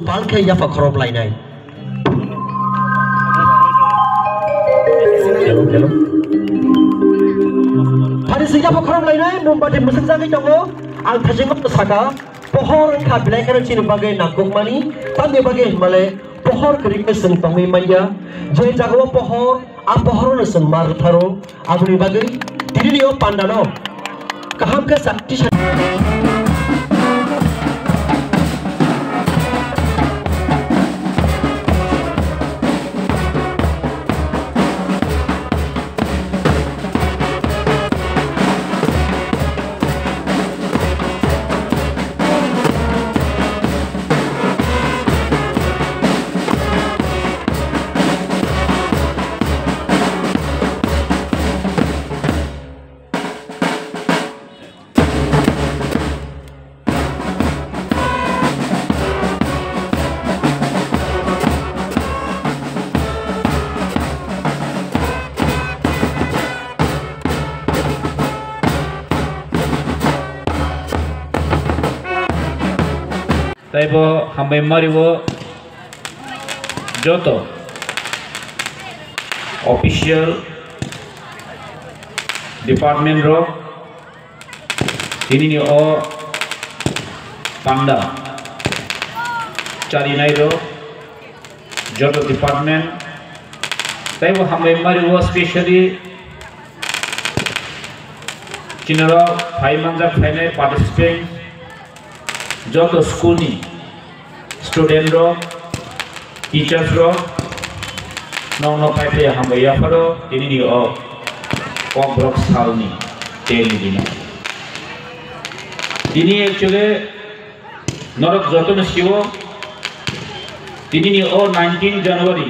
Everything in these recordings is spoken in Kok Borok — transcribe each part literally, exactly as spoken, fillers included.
Pal khe yapha khorop lainai. Hello, hello. Phari se yapha khorop lainai, mombati mwswk jagwi tongo. Ang thajima saka, pohor wngkha belai kheno chini bagwi nangkukmani, tamni bagwi hinmale pohor kwrwi khe chwng tongwi manya. Je jagao pohor, a pohorono chwng ma rwtharo. Aboni bagwi tinini o pandano kaham khe sakti sa- Taibo hambai mario joto official department rok tinini o panda charinai rok joto department taibo hambai mario specially chinaro phai manjak phainai participant joto school ni student rok, teachers rok, nokno phai phai hambai yapharo tinini o Kokborok salni teni dino. Tini actually norok jotono siwo tinini o nineteen January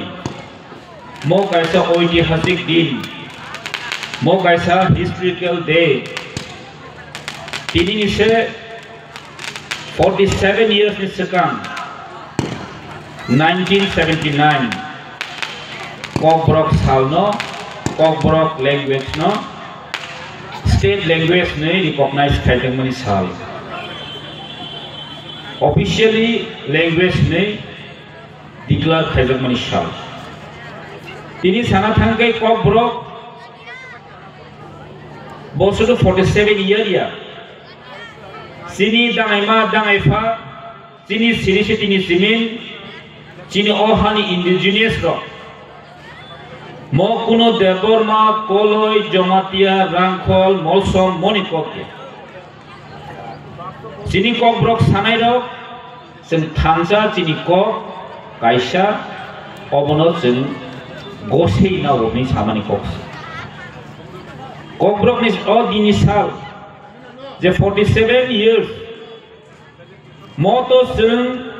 mo kaisa oitihasik din, mo kaisa historical day. Tinini se forty seven years ni swkang nineteen seventy nine Kokborok salno, Kokborok language no state language ni recognize khaijak mani sal. Officially language ni declare khaijakmani sal. Tini sana thangkhe Kokborok bo sudu forty seven year ya. Chini dangaima dangaipha, chini siri sitini simin, chini o hani indigenous rok. Mo kuno Debbarma, Koloi, Jamatia, Rangkhol, Molsom, moni kok ya. Chini Kokborok sanai rok, chwng thansa chini kok kaisa, obono chwng gosei na hwnwi samani kok se. Kokborokni o dini sal je forty seven years, mo to chwng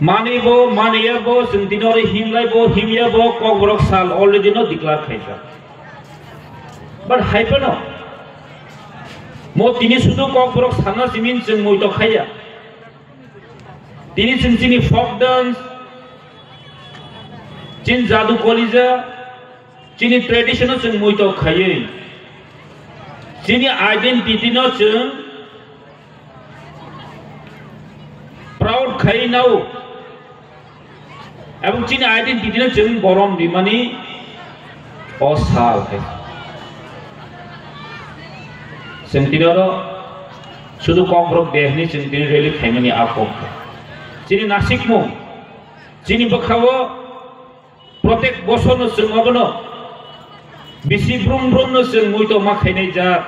manwi bo, manwi ya bo, chwng tini oro himlai bo, himya bo, Kokborok sal already no declare khaijak. But hai phano mo tini sudu Kokborok sana simin chwng muitok khaiya. Tini chwng chini folk dance, chini jadu kolija, chini tradition no chwng muitok khaiwi, chini identity no chwng proud khai nao. Ebong chini identity no chwng borom rimani o sal hai. Chwng tini oro sudu Kokborok de hwnwi chwng tini rally khaimani a kok. Chini nasikmung, chini bwkhao protek bosorno chwng obono bisi brum brumno chwng muitok ma khainai jak.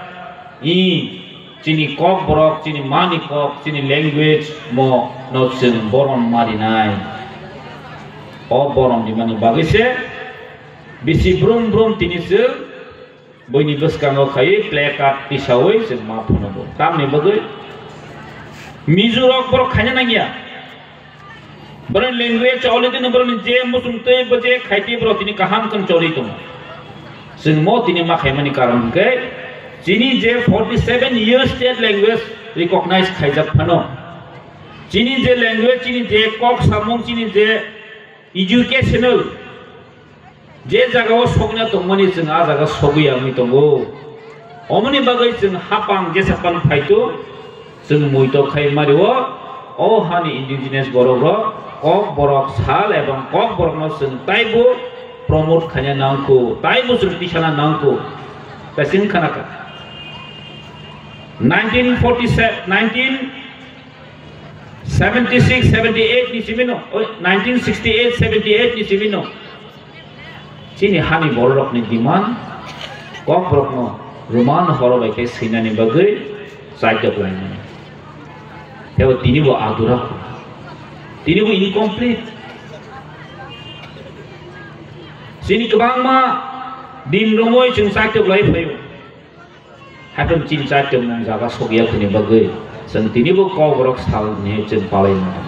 I chini Kokborok, chini mani kok, chini language mo no chwng borom marinai. O borom rimani bagwi se bisi brum brum tini chwng buini bwskango khaiwi placard tisawi chwng ma phunukgo. Tamni bagwi Mizo rok borok khaina nangya. Borokni language already no borokni je muchung twi bo je khaitwi borok tini kaham khe choli tongo. Chwng mo tini ma khaimani karon hwnkhe chini je forty seven years state language recognize khaijak phano, chini je language, chini je kok samung, chini je educational je jaga o sokna tongmani chwng a jaga sogwi ya wngwi tongo. Omoni bagwi chwng hapang jesa pan phaitu chwng muitok khai mario O hani indigenous borok rok, Kokborok sal ebong Kokborok no chwng taibo promote khaina nangkho, taibo chwng tisana nangkho. Tasing khanaka. Nineteen forty-seven, nineteen seventy-six, seventy-eight ni simi no, oi, nineteen sixty-eight, seventy-eight ni simi no. Chini hani bororokni demand, Kokborokno Roman horo bai khe swinani bagwi chaitoklanimani. Tebo tini bo adura, tini bo incomplete. Chini kwbangma din romwi chwng chaitoklai phaio. Haikhe chini chaitokmung jaga sokya khwni bagwi chwng tini bo Kokborok sal ni chwng palai mano.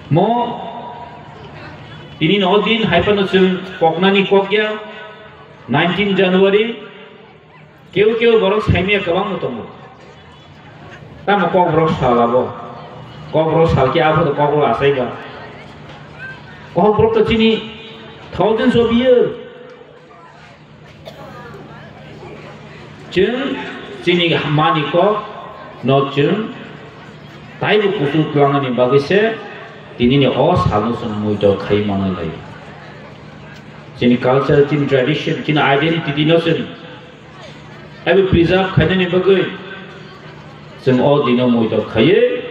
Mo tini no din hai phano chwng koknani kokya, nineteen January, keu keu borok saimaya kwbangma tongo. Tamo Kokborok sal abo, Kokborok sal khe abo to Kokborok achai ba. Kokborok to chini thousands of year. Chwng chini mani kok no chwng taibo kuchuk twlangnani bagwi se tinini o salno chwng muitor khai manwi lai. Chini culture, chini tradition, chini identity no chwng abo preserve khainani bagwi chwng o dino muitor khaiwi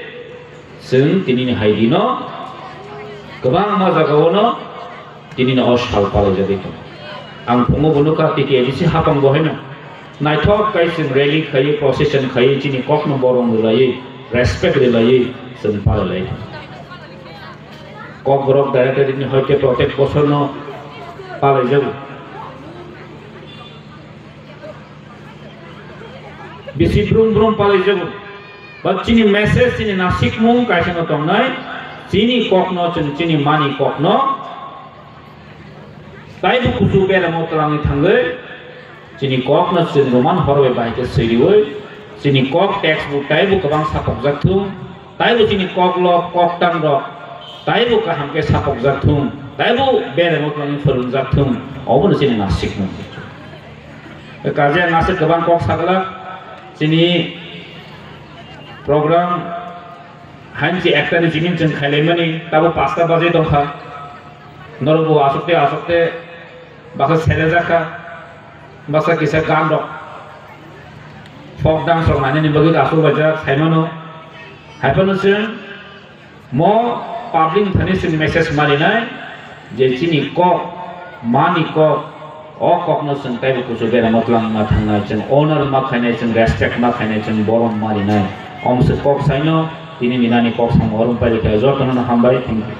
chwng tinini hai dino kwbangma jagao no tinini o sal palaijagwi tongo. Ang phungo bo nukha T T A D C hapang bo haino naithok kai chwng rally khaiwi, procession khaiwi, chini kokno borom rwlaiwi, respect rwlaiwi chwng palailai tongo. Kokborok director ni hoite protek bosorno palaijago. Bisi brum brum palaijago. Ba chini message, chini nasikmung kaisa no tongnai, chini kokno, chini, chini mani kokno taibo kuchuk beramo twlangwi thangwi, chini kokno chwng Roman horo bai bahai khe swiriwi, chini kok textbook taibo kwbang sapokjak thung, taibo chini koklok, koktang rok taibo kaham khe sapokjak thung, taibo beramo twlangwi phwrwngjak thung, obono chini nasikmung. Kaje ang aswk kwbang kok saglak, chini program hainsi ekta ni simi chwng khailaimani, tabo pasta baje tongkha. Norok bo aswk te aswk te baksa selejakha, baksa kisa gan rok, folk dance rok nainani bagwi aswk baijak saimano. Haiphano chwng Mo public thani chwng message marinai je chini kok, mani kok, o kokno chwng taibo kuchuk beramo twlangma thangnai, chwng honor ma khainai, chwng respect ma khainai, chwng borom marinai. Omswk kok saino, tini ni nani kok samo orom pairikha, jotono no hambai, thank you.